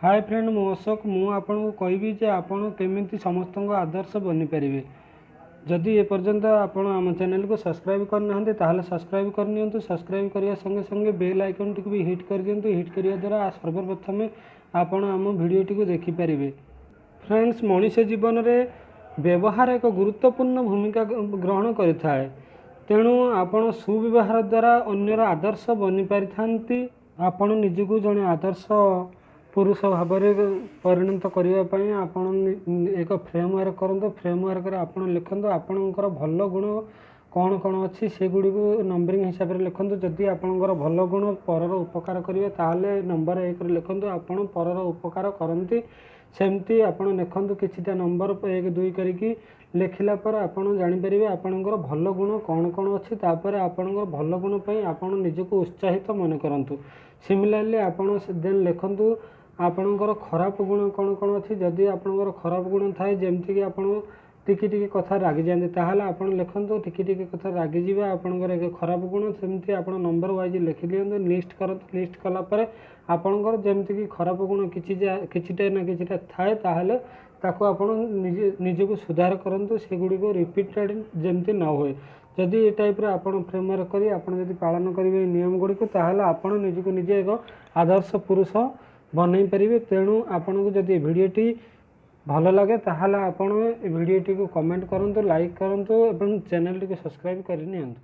ହାଏ friend, ମୁଁ ଅଶୋକ। ମୁଁ ଆପଣଙ୍କୁ କହିବି ଯେ ଆପଣ କେମିତି ସମସ୍ତଙ୍କ ଆଦର୍ଶ ବନିପାରିବେ। ଯଦି ଏପର୍ଯ୍ୟନ୍ତ ଆପଣ ଆମ ଚ୍ୟାନେଲକୁ ସବସ୍କ୍ରାଇବ୍ କରିନାହାନ୍ତି, ତାହେଲେ ସବସ୍କ୍ରାଇବ୍ କରିନିଅନ୍ତୁ। ସବସ୍କ୍ରାଇବ୍ କରିବା ସଙ୍ଗେ ସଙ୍ଗେ ବେଲ୍ ଆଇକନ୍ଟିକୁ ବି ହିଟ୍ କରିଦିଅନ୍ତୁ। ହିଟ୍ କରିବା ଦ୍ୱାରା ସର୍ବପ୍ରଥମେ ଆପଣ ଆମ ଭିଡ଼ିଓଟିକୁ ଦେଖିପାରିବେ। ଫ୍ରେଣ୍ଡସ୍, ମଣିଷ ଜୀବନରେ ବ୍ୟବହାର ଏକ ଗୁରୁତ୍ୱପୂର୍ଣ୍ଣ ଭୂମିକା ଗ୍ରହଣ କରିଥାଏ। ତେଣୁ ଆପଣ ସୁବ୍ୟବହାର ଦ୍ୱାରା ଅନ୍ୟର ଆଦର୍ଶ ବନିପାରିଥାନ୍ତି। ଆପଣ ନିଜକୁ ଜଣେ ଆଦର୍ଶ ପୁରୁଷ ଭାବରେ ପରିଣତ କରିବା ପାଇଁ ଆପଣ ଏକ ଫ୍ରେମୱାର୍କ କରନ୍ତୁ। ଫ୍ରେମୱାର୍କରେ ଆପଣ ଲେଖନ୍ତୁ, ଆପଣଙ୍କର ଭଲ ଗୁଣ କ'ଣ କ'ଣ ଅଛି, ସେଗୁଡ଼ିକୁ ନମ୍ବରିଂ ହିସାବରେ ଲେଖନ୍ତୁ। ଯଦି ଆପଣଙ୍କର ଭଲ ଗୁଣ ପରର ଉପକାର କରିବେ, ତାହେଲେ ନମ୍ବର 1ରେ ଲେଖନ୍ତୁ ଆପଣ ପରର ଉପକାର କରନ୍ତି। ସେମିତି ଆପଣ ଲେଖନ୍ତୁ କିଛିଟା ନମ୍ବର, 1, 2 କରିକି ଲେଖିଲା ପରେ ଆପଣ ଜାଣିପାରିବେ ଆପଣଙ୍କର ଭଲ ଗୁଣ କ'ଣ କ'ଣ ଅଛି। ତାପରେ ଆପଣଙ୍କର ଭଲ ଗୁଣ ପାଇଁ ଆପଣ ନିଜକୁ ଉତ୍ସାହିତ ମନେ କରନ୍ତୁ। ସିମିଲାରଲି ଆପଣ ଦେନ୍ ଲେଖନ୍ତୁ ଆପଣଙ୍କର ଖରାପ ଗୁଣ କ'ଣ କ'ଣ ଅଛି। ଯଦି ଆପଣଙ୍କର ଖରାପ ଗୁଣ ଥାଏ, ଯେମିତିକି ଆପଣ ଟିକେ ଟିକେ କଥା ରାଗିଯାଆନ୍ତି, ତାହେଲେ ଆପଣ ଲେଖନ୍ତୁ ଟିକେ ଟିକେ କଥା ରାଗିଯିବା ଆପଣଙ୍କର ଏକ ଖରାପ ଗୁଣ। ସେମିତି ଆପଣ ନମ୍ବର ୱାଇଜ୍ ଲେଖିଦିଅନ୍ତୁ, ଲିଷ୍ଟ କରନ୍ତୁ। ଲିଷ୍ଟ କଲା ପରେ ଆପଣଙ୍କର ଯେମିତିକି ଖରାପ ଗୁଣ କିଛି କିଛିଟା ନା କିଛିଟା ଥାଏ, ତାହେଲେ ତାକୁ ଆପଣ ନିଜେ ନିଜକୁ ସୁଧାର କରନ୍ତୁ, ସେଗୁଡ଼ିକୁ ରିପିଟେଡ଼ ଯେମିତି ନ ହୁଏ। ଯଦି ଏ ଟାଇପ୍ର ଆପଣ ଫ୍ରେମୱାର୍କ କରି ଆପଣ ଯଦି ପାଳନ କରିବେ ଏ ନିୟମ ଗୁଡ଼ିକୁ, ତାହେଲେ ଆପଣ ନିଜକୁ ନିଜେ ଏକ ଆଦର୍ଶ ପୁରୁଷ ବନେଇ ପାରିବେ। ତେଣୁ ଆପଣଙ୍କୁ ଯଦି ଏ ଭିଡ଼ିଓଟି ଭଲ ଲାଗେ, ତାହେଲେ ଆପଣ ଏ ଭିଡ଼ିଓଟିକୁ କମେଣ୍ଟ କରନ୍ତୁ, ଲାଇକ୍ କରନ୍ତୁ ଏବଂ ଚ୍ୟାନେଲଟିକୁ ସବସ୍କ୍ରାଇବ୍ କରି ନିଅନ୍ତୁ।